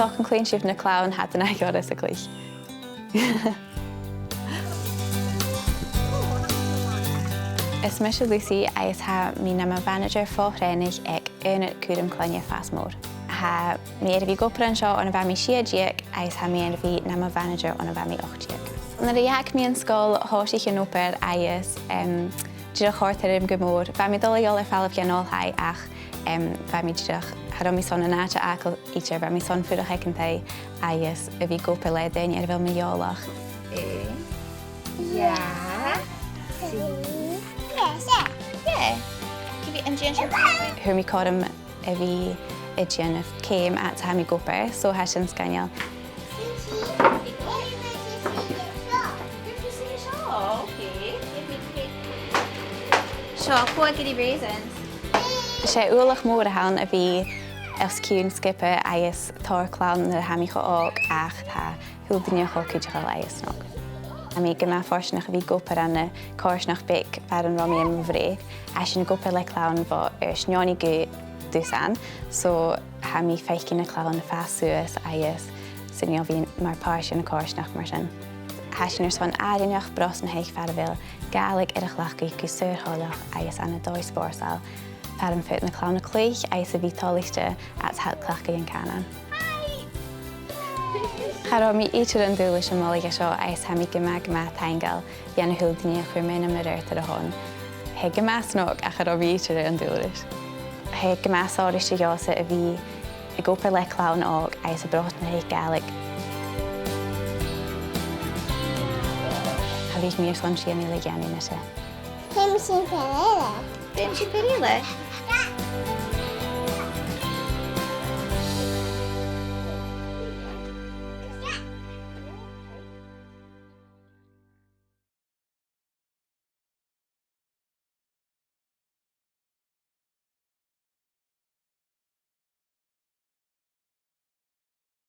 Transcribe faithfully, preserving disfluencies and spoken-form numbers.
Dòcha an cluinn sibh na clann, tha iad an ath-ghoireas a' cluich. Is mise Lucy agus tha mi nam mhanaidsear fo-thrèanadh aig Aonad Cùram Cloinne Fàs Mòr. Tha mi air a bhith ag obair an seo on a bha mi sia-deug agus tha mi air a bhith nam mhanaidsear on a bha mi ochd-deug. Nuair a dh'fhàg mi an sgoil, thòisich an obair agus, em, dìreach chòrd e rium gu mòr. Bha mi dol a dhol air falbh dhan oilthigh ach, em, bha mi dìreach, cha robh mi son an àite fhàgail idir, bha mi son fuireach aig an taigh agus a bhith ag obair le daoine air a bheil mi eòlach. A, yeah, C, yeah, yeah. Give it and change your mind. Fhuair mi cothrom a bhith a' dèanamh ceum fhad 's a tha mi ag obair, so tha sin sgoinneil. Seo, cò aig a tha raisins? 'S e uallach mòr a th' ann a bhith os cionn sgioba agus tòrr clann nuair a tha mi cho òg, ach tha a h-uile duine cho cuideachail agus snog. Tha mi gu math fortanach a bhith ag obair ann an coimhearsnachd bheag far an robh mi air mo bhreak. Tha sinn ag obair le clann bho aois neoni gu dusan, so tha mi a' faicinn na clann a' fàs suas agus 's urrainn dhomh a bhith mar phàirt den choimhearsnachd mar sin. Tha sinn airson àrainneachd brosnachaidh far a bheil Gàidhlig air a chleachdadh gu saor-thoileach agus ann an dòigh spòrsail, far am faod na clann a' cluich agus a bhith toilichte fhad 's a tha iad a' cleachdadh an cànan. Cha robh mi idir an dùil ris a' mholadh seo agus tha mi gu math, gu math taingeil dhan a h-uile duine a chuir m' ainm air adhart air a shon. Tha e gu math snog ach cha robh mi idir an dùil ris. Tha e gu math sònraichte dhòmhsa a bhith ag obair le clann òg agus a' brosnachadh Gàidhlig. Cha bhiodh mi airson sìon eile a dhèanamh a-nise. Feumaidh sinn fear eile. Feumaidh sinn fear eile?